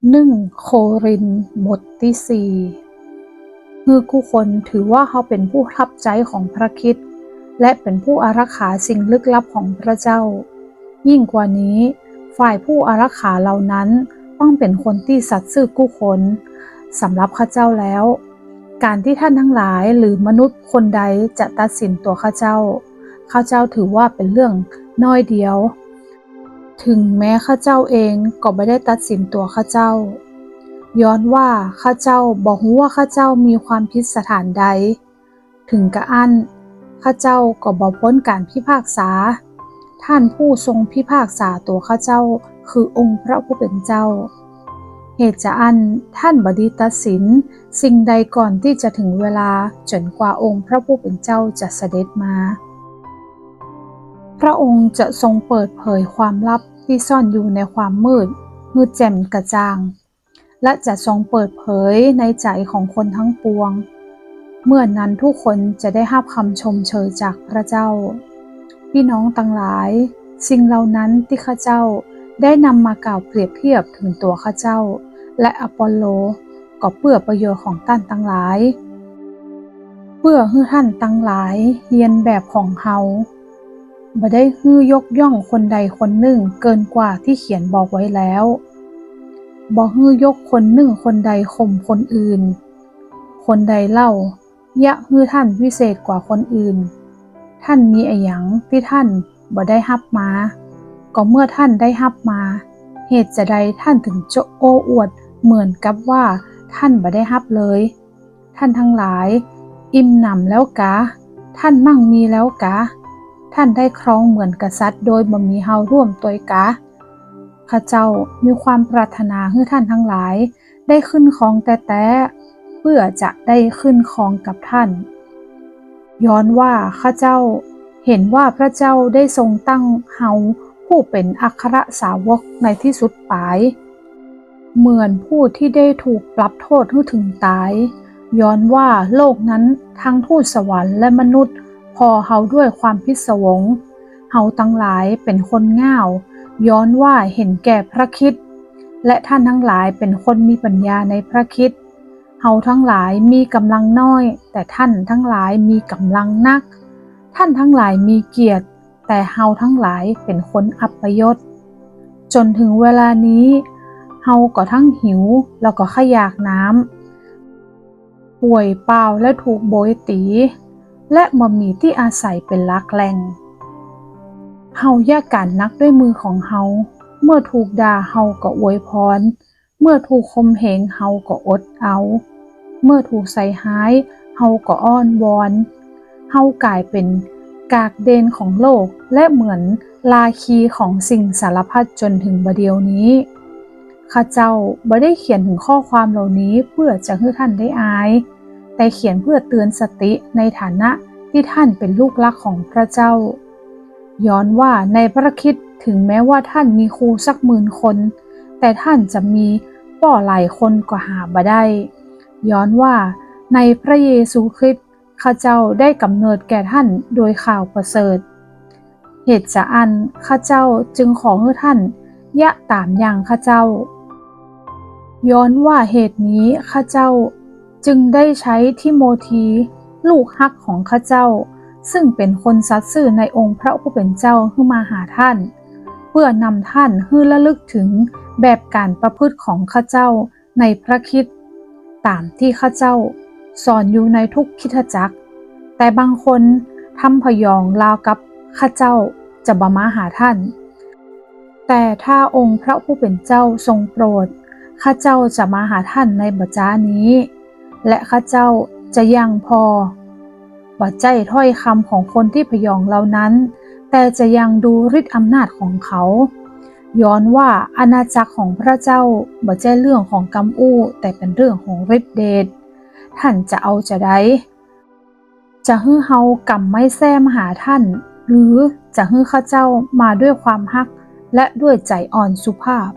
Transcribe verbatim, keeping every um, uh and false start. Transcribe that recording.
หนึ่งโครินธ์บทตี้สี่ หื้อกู้คนถือว่าเฮาเป๋นผู้ฮับใจ๊ของพระคริสต์ และเป๋นผู้อารักขาสิ่งลึกลับของพระเจ้า ยิ่งกว่านี้ ฝ่ายผู้อารักขาเหล่านั้นต้องเป๋นคนตี้สัตย์ซื่อกู้คน สำหรับข้าเจ้าแล้ว ก๋านตี้ต้านตังหลายหรือมนุษย์คนใดจะตัดสินตั๋วข้าเจ้า ข้าเจ้าถือว่าเป๋นเรื่องน้อยเดียว เถิงแม้ข้าเจ้าเองก็บ่ได้ตัดสินตั๋วข้าเจ้า ย้อนว่าข้าเจ้าบ่ฮู้ว่าข้าเจ้ามีความผิดสถานใด เถิงกระอั้น ข้าเจ้าก็บ่ป๊นก๋านพิพากษา ต้านผู้ทรงพิพากษาตั๋วข้าเจ้าคือองค์พระผู้เป๋นเจ้า เหตุจาอั้นต้านบ่ดีตัดสินสิ่งใดก่อนตี้จะเถิงเวลาจ๋นกว่าองค์พระผู้เป๋นเจ้าจะเสด็จมา พระองค์จะทรงเปิดเผยความลับตี้ซ่อนอยู่ในความมืดหื้อแจ่มกระจ่าง และจะทรงเปิดเผยในใจ๋ของคนทั้งปวง เมื่อนั้นทุกคนจะได้ฮับกำชมเชยจากพระเจ้า ปี้น้องตังหลาย สิ่งเหล่านั้นตี้ข้าเจ้าได้นำมากล่าวเปรียบเทียบเถิงตั๋วข้าเจ้า และอปอลโล ก็เปื้อประโยชน์ของต้านตังหลาย เปื้อหื้อต้านตังหลายเฮียนแบบของเฮา บ่ได้หื้อยกย่องคนใดคนนึ่งเกินกว่าตี้เขียนบอกไว้แล้ว บ่หื้อยกคนนึ่งคนใดข่มคนอื่น คนใดเล่าเยียะหื้อต้านวิเศษกว่าคนอื่น ต้านมีอะหยังตี้ต้านบ่ได้ฮับมา ก็เมื่อต้านได้ฮับมา เหตุจาใดต้านเถิงจะโอ้อวดเหมือนกับว่าต้านบ่ได้ฮับเลย ต้านตังหลายอิ่มหนำแล้วกา ต้านมั่งมีแล้วกา ต้านได้ครองเหมือนกษัตริย์โดยบ่มีเฮาร่วมตวยกา ข้าเจ้ามีความปรารถนาหื้อต้านตังหลายได้ขึ้นครองแต๊ๆ เปื้อจะได้ขึ้นครองกับต้าน ย้อนว่าข้าเจ้าเห็นว่าพระเจ้าได้ทรงตั้งเฮาผู้เป๋นอัครสาวกในตี้สุดป๋าย เหมือนผู้ตี้ได้ถูกปรับโต้ษหื้อเถิงต๋าย ย้อนว่าโลกนั้นทั้งทูตสวรรค์และมนุษย์ผ่อเฮาด้วยความพิศวง เฮาตังหลายเป๋นคนง่าว ย้อนว่าเห็นแก่พระคริสต์ และต้านตังหลายเป๋นคนมีปั๋ญญาในพระคริสต์ เฮาตังหลายมีก๋ำลังน้อย แต่ต้านตังหลายมีก๋ำลังนัก ต้านตังหลายมีเกียรติ แต่เฮาตังหลายเป๋นคนอัปยศ จ๋นเถิงเวลานี้ เฮาก็ทั้งหิวแล้วก็ใค่อยากน้ำ ป่วยเปล่าและถูกโบยตี๋ และบ่มีตี้อาศัยเป๋นหลักแหล่ง เฮาเยียะก๋านนักด้วยมือของเฮา เมื่อถูกด่าเฮาก็อวยพร เมื่อถูกข่มเหงเฮาก็อดเอา เมื่อถูกใส่ฮ้ายเฮาก็อ้อนวอน เฮาก๋ายเป๋นกากเดนของโลก และเหมือนราคีของสิ่งสารพัดจ๋นเถิงบ่าเดี่ยวนี้ ข้าเจ้าบ่ได้เขียนเถิงข้อความเหล่านี้เปื้อจะหื้อต้านได้อาย แต่เขียนเปื้อเตือนสติในฐานะตี้ต้านเป๋นลูกรักของพระเจ้า ย้อนว่าในพระคริสต์เถิงแม้ว่าต้านมีครูสักหมื่นคน แต่ต้านจะมีป้อหลายคนก็หาบ่ได้ ย้อนว่าในพระเยซูคริสต์ข้าเจ้าได้กำเนิดแก่ต้านโดยข่าวประเสริฐ เหตุจาอั้นข้าเจ้าจึงขอหื้อต้านเยียะต๋ามอย่างข้าเจ้า ย้อนว่าเหตุนี้ข้าเจ้าจึงได้ใจ๊ทิโมธีลูกฮักของข้าเจ้า ซึ่งเป๋นคนสัตย์ซื่อในองค์พระผู้เป๋นเจ้าหื้อมาหาต้าน เปื้อนำต้านหื้อระลึกเถิงแบบก๋านประพฤติของข้าเจ้าในพระคริสต์ ต๋ามตี้ข้าเจ้าสอนอยู่ในทุกคริสตจักร แต่บางคนทำผยองราวกับข้าเจ้าจะบ่มาหาต้าน แต่ถ้าองค์พระผู้เป๋นเจ้าทรงโปรด ข้าเจ้าจะมาหาต้านในบ่จ๊านี้ และข้าเจ้าจะยังผ่อ บ่ใจ้ถ้อยกำของคนตี้ผยองเหล่านั้น แต่จะยังดูฤทธิ์อำนาจของเขา ย้อนว่าอาณาจักรของพระเจ้าบ่ใจ้เรื่องของกำอู้ แต่เป๋นเรื่องของฤทธิ์เดช ต้านจะเอาจาใด จะหื้อเฮากำไม้แส้มาหาต้าน หรือจะหื้อข้าเจ้ามาด้วยความฮักและด้วยใจ๋อ่อนสุภาพ